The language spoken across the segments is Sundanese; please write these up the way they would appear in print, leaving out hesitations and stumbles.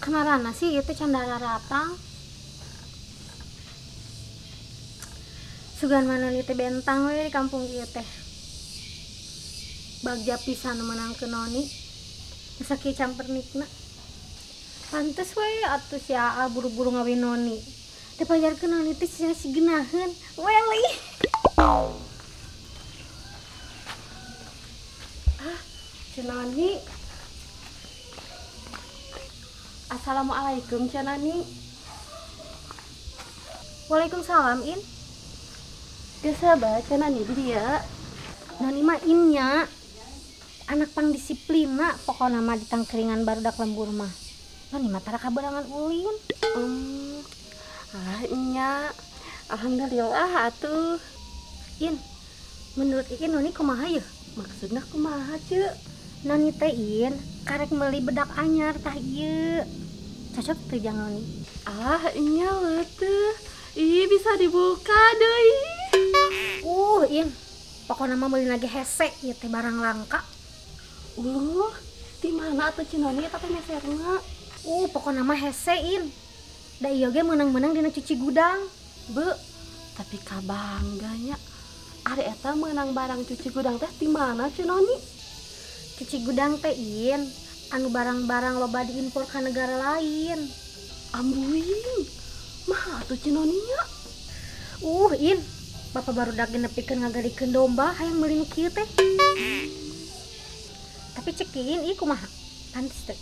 Kamarana sih ieu teh can daratang. Sugan mana noni teh bentang we di kampung ieu teh. Bagja pisan meunangkeun noni. Masa kieu campernikna. Pantes we atuh si Aa buru-buru ngawin noni. Teu pajarkeun noni teh cenah si geunaheun. Weli. Ah, Ceu Noni. Assalamualaikum Ceu Noni. Waalaikumsalam In. Geus sabar Ceu Noni di dieu. Noni mah innya anak pangdisiplina pokona mah di tangkringan barudak lembur mah. Noni mah tara kaberangan ulin. Ah nya. Alhamdulillah atuh. In, menurut Iin Noni kumaha yeuh? Maksudna kumaha Ceu? Noni teh In karek meuli bedak anyar tah ieu. Cocok teu jang Noni? Ah nya teu. Ih bisa dibuka deui. In, pokona mah meuli lagi hese ieu teh barang langka. Uluh, di mana atuh Ceu Noni eta teh meserna? Pokona mah hese In. Da ieu ge meunang-meunang dina cuci gudang. Be, tapi kabangga nya. Ari eta meunang barang cuci gudang teh di mana Ceu Noni? Cuci gudang teh In, anu barang-barang loba diimpor ka negara lain. Ambuing. Mah atuh Ceu Noni nya. In, bapak barudak nepikeun ngagalikeun domba hayang meuli nu kieu teh. Tapi cek In ieu kumaha? Pantes teu?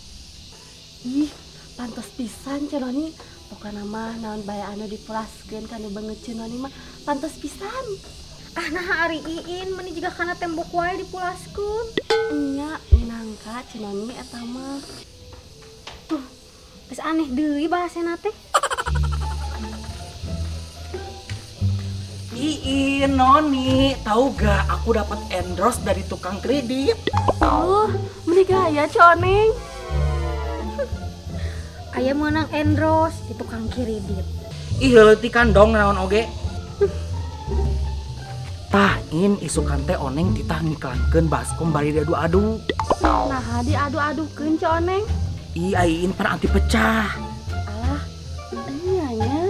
Ih, pantes pisan Ceu Noni. Pokona mah naon bae anu dipulaskeun kana beungeut Ceu Noni mah pantes pisan. Ah nah ari Iin meuni jiga kana tembok wae dipulaskeun. Nya minangka Ceu Noni eta mah. Tuh, geus aneh deui bahasana teh. Iin, Noni, tahu gak aku dapat endorse dari tukang kredit. Meuni gaya Ceu Oneng. Aya meunang endorse di tukang kredit. Ih leuletikan dong naon oge. Tah In isukan teh Oneng titah ngiklankeun baskom bari diadu-adu. Nah, diadu-adukeun Ceu Oneng. Ih ai In pan anti pecah. Alah, nya nya.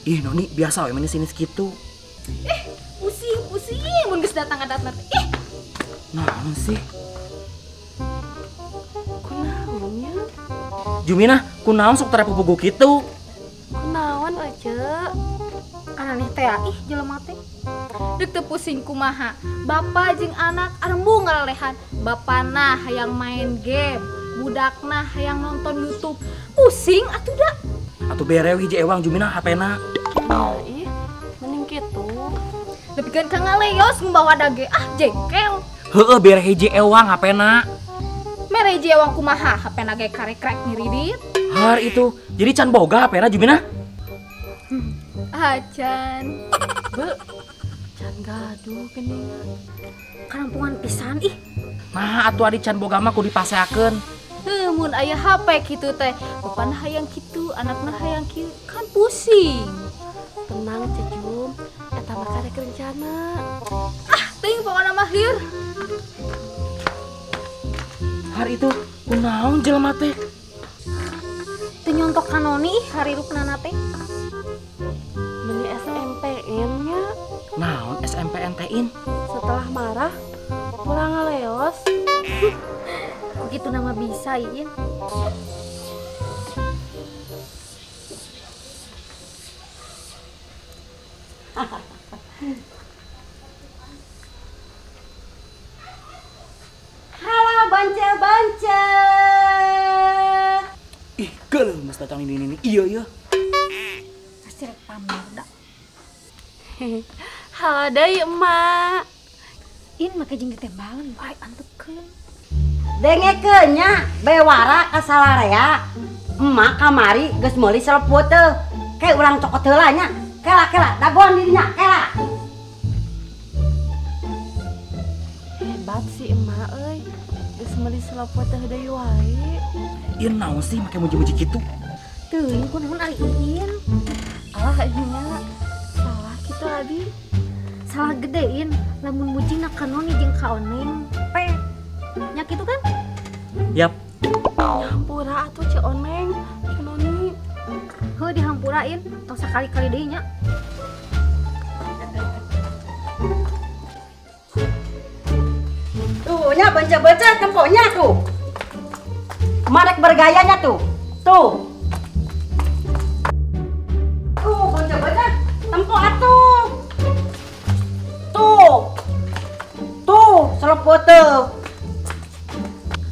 Ih Noni biasa we meni sini segitu. Pusing mun geus datang ka datna teh. Ih. Naon sih? Kunaon nya? Jumina, kunaon sok tara pupugu kitu? Kunaon euy? Aneh teh ih jelema teh. Deuk teu pusing kumaha. Bapak jeung anak arembung ngalelehan. Bapana hayang main game, budakna hayang nonton YouTube. Pusing atuh da. Atuh bere hiji ewang Jumina HP-na. Nah, ih, mending kitu. Nepikeun ka ngaleos ngumbawa dage, ah jengkel. Heueuh bere hiji ewang HP-na. Mere hiji ewang kumaha HP-na ge karekrek ngiridit. Har itu, jadi can boga HP-na Jumina. Acan. Be, can gaduh geuningan. Karampungan pisan ih. Nah, atuh adi can boga mah kudu dipaseakeun. Heuh, mun aya HP kitu teh, bapana hayang kitu, anakna hayang kieu, kan pusing. Tenang Ceu Jum, eta mah karek rencana. Ah, teuing pokona mah lieur. Har itu kunaon jelema teh? Teu nyontok ka Noni ih harirupna teh. Meni SMPN nya. Naon SMPN teh In? Setelah marah pulang ngaleos. Begitu nama bisa In. Halo bance-bance. Ih, geuleuh mas datang ini. Iya iya. Pasti rek pamer da. Halo deui emak. In make jeung ditembalan bae antepkeun. Dengekeun nya bewara ka salarea. Emak kamari geus meuli seleput teu. Kayak urang cokot heula nya. Kela kela dagoan dirinya kela. Hebat sih emak euy. Geus meuli seleput teh deui wae. In naon sih make muji-muji kitu? Teuing kunaon ari In. Alah nya salah kitu abi. Salah gede In, lamun mujina ka Noni jeung ka Oneng. Pe. Nya kitu kan? Yap, Hampura atuh Ceu Oneng, Ceu Noni. Heuh dihampurain, tong sakali-kali deui nya. Tuh nya benca-benca temponya tuh. Marek bergayanya tuh. Tuh. Tuh benca-benca tempo atuh. Tuh. Tuh selepot tuh.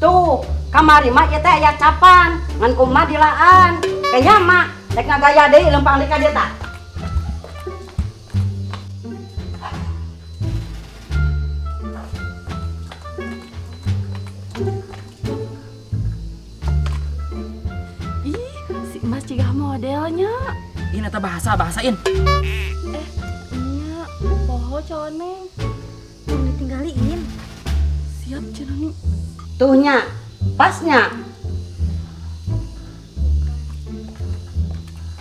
Tuh, kamari mah ieu teh aya capan, ngan kumaha dilaan. Kayaknya mah rek ngagaya deui lempang deui ka dieu tah. Ih, si Mas jiga modelnya. Ini eta bahasa-bahasain. Nya, poho Ceu Oneng. Tong ditinggaliin. Siap Ceu Noni. Tuh nya, pasnya.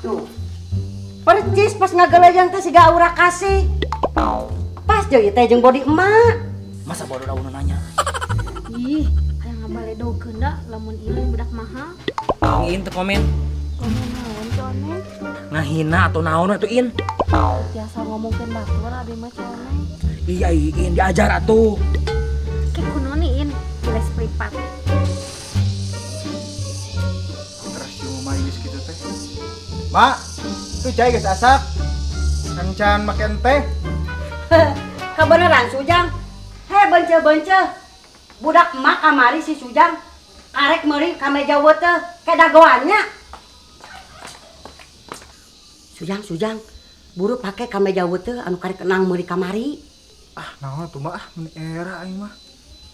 Tuh. Percis pas ngagelejang teh siga aura kasih. Pas jeung ieu teh jeung body emak. Masa bodoh daun nanya. Ih, hayang ngabaledogeun da lamun ieu lain budak mahal. In teu komen. Komen naon Ceu Oneng? Ngahina atau naon atuh In? Biasa ngomongkeun batur abi mah Ceu Oneng. Iya In diajar atuh. Kayak kuno nih In, les privat. Terus cuma geus kitu teh. Mak, tuh cai geus asak. Kencan maken teh. Kebeneran Sujang. He bence-bence. Budak emak kamari si Sujang karek meuli ka meja teh ke dagoannya. Sujang, Sujang, buru pake ka meja teh anu karek kenang meuli kamari. Ah, naon atuh mah ah, mun era aing mah.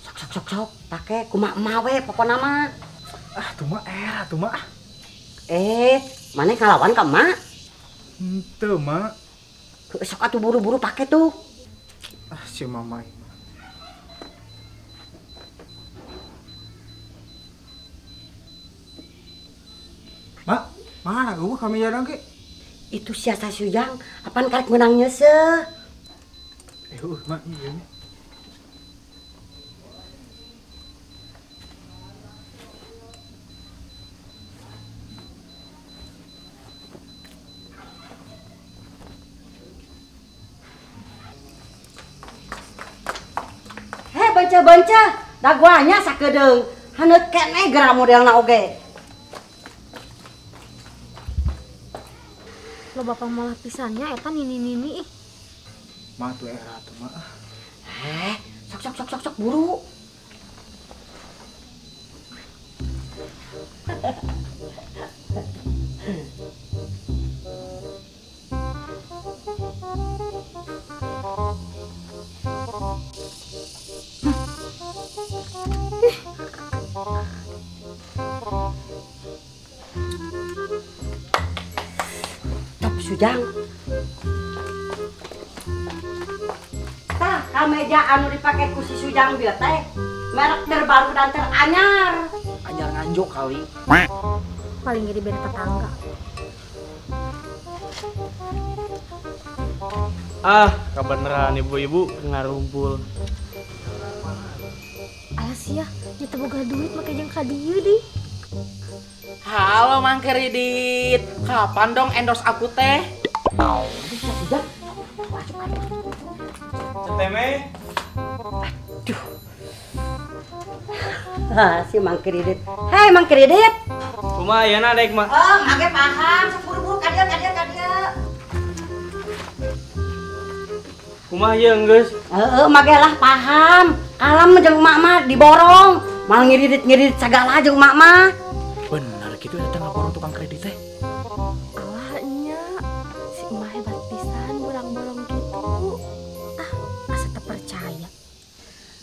Sok sok sok sok, pake kumaha emak we pokona mah. Ah, tuh mah era tuh mah. Mana ngalawan ka emak? Henteu, Mak. Sok atuh buru-buru pake tuh. Ah, si mama ini. Mak, mana gua kami jarang ke? Itu siasa Sujang, apaan karek menang nyese? Mak, iya nih. Hei, benca-benca, daguannya sakedeung. Haneut keneh geura modelna oge. Lo bapak malah pisannya eta nini-nini ih. Mah tuh era tuh mah. Sok sok sok sok sok buru. Top Sujang. Tah, kameja anu dipake ku si Sujang bieu teh merek terbaru dan teranyar. Anyar nganjuk kali. Paling jadi beda tetangga. Ah, kebeneran ibu-ibu ngarumpul. Alas ya, nyata boga duit make jeung ka dieu deui. Halo Mang Kredit, kapan dong endorse aku teh? Sudah, masuk kan. Ceteme. Aduh. Ah, si Mang Kredit. Hei Mang Kredit. Kumaha ayeuna dek mah? Oh, mage paham, sok buru-buru ka dieu ka dieu ka dieu. Kumaha ieu geus? Heeh, mage lah paham. Alam jeung emak mah diborong, malah ngiridit-ngiridit sagala jeung emak mah. Bener gitu eta ngaborong tukang kredit teh. Alah nya, si emak hebat pisan borong-borong gitu. Ah, asa teu percaya.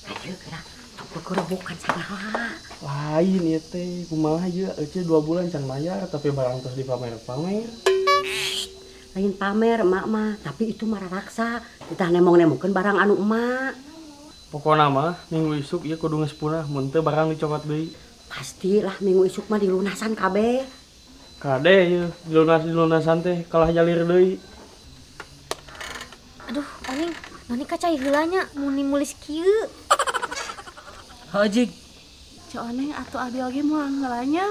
Ayo geura, tong gerobokan sagala. Lain ieu teh, kumaha ieu eueuh 2 bulan can mayar tapi barang terus dipamer-pamer. Lain pamer emak mah, tapi itu mah raraksa. Ditah nemong-nemongkeun barang anu emak. Pokona mah minggu isuk ieu kudu geus punah mun teu barang dicokot deui. Pastilah minggu isuk mah dilunasan kabeh. Kade ieu dilunas-dilunasan teh kalah jalir deui. Aduh, Oneng, noni kacai heula nya muni mulis kieu. Heuh jig. Ceu Oneng atuh abi oge moal heula nya.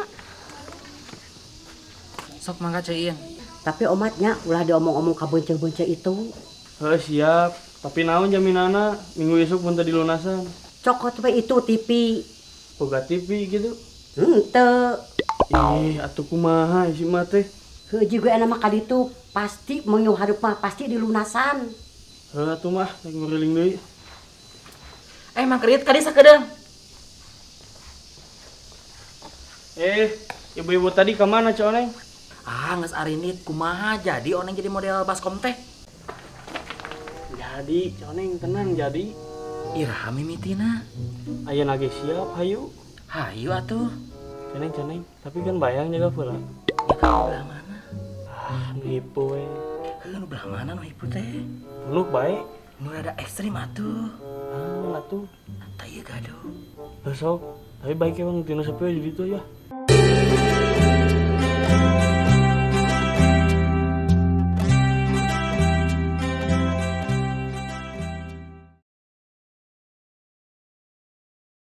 Sok mangga Ceu Iin. Tapi omatnya ulah diomong-omong ka bonceng-bonceng itu. Heuh siap, tapi naon jaminanna minggu isuk mun teu dilunasan. Cokot we itu TV. Boga TV gitu. Henteu. Ih, atuh kumaha isi mah teh? Heuh jiga enak mah ka ditu pasti minggu hareup mah pasti dilunasan. Heuh atuh mah rek nguriling deui. Mang Kredit kadi sakedeung. Ibu-ibu tadi ka mana Ceu Oneng? Ah, geus arinit kumaha jadi Oneng jadi model baskom teh? Jadi, Ceu Oneng tenang jadi. Iraha mimitina. Ayeuna ge siap hayu. Hayu atuh. Ceu Oneng, tapi kan bayang jaga pula. Ya kan belah mana? Ah, nu hipu we. Heuh, nu belah mana nu hipu teh? Peluk bae. Nu rada ekstrim atuh. Ah, atuh. Tah ieu gaduh. Heuh sok, tapi baik emang tinu sepi di ditu ya.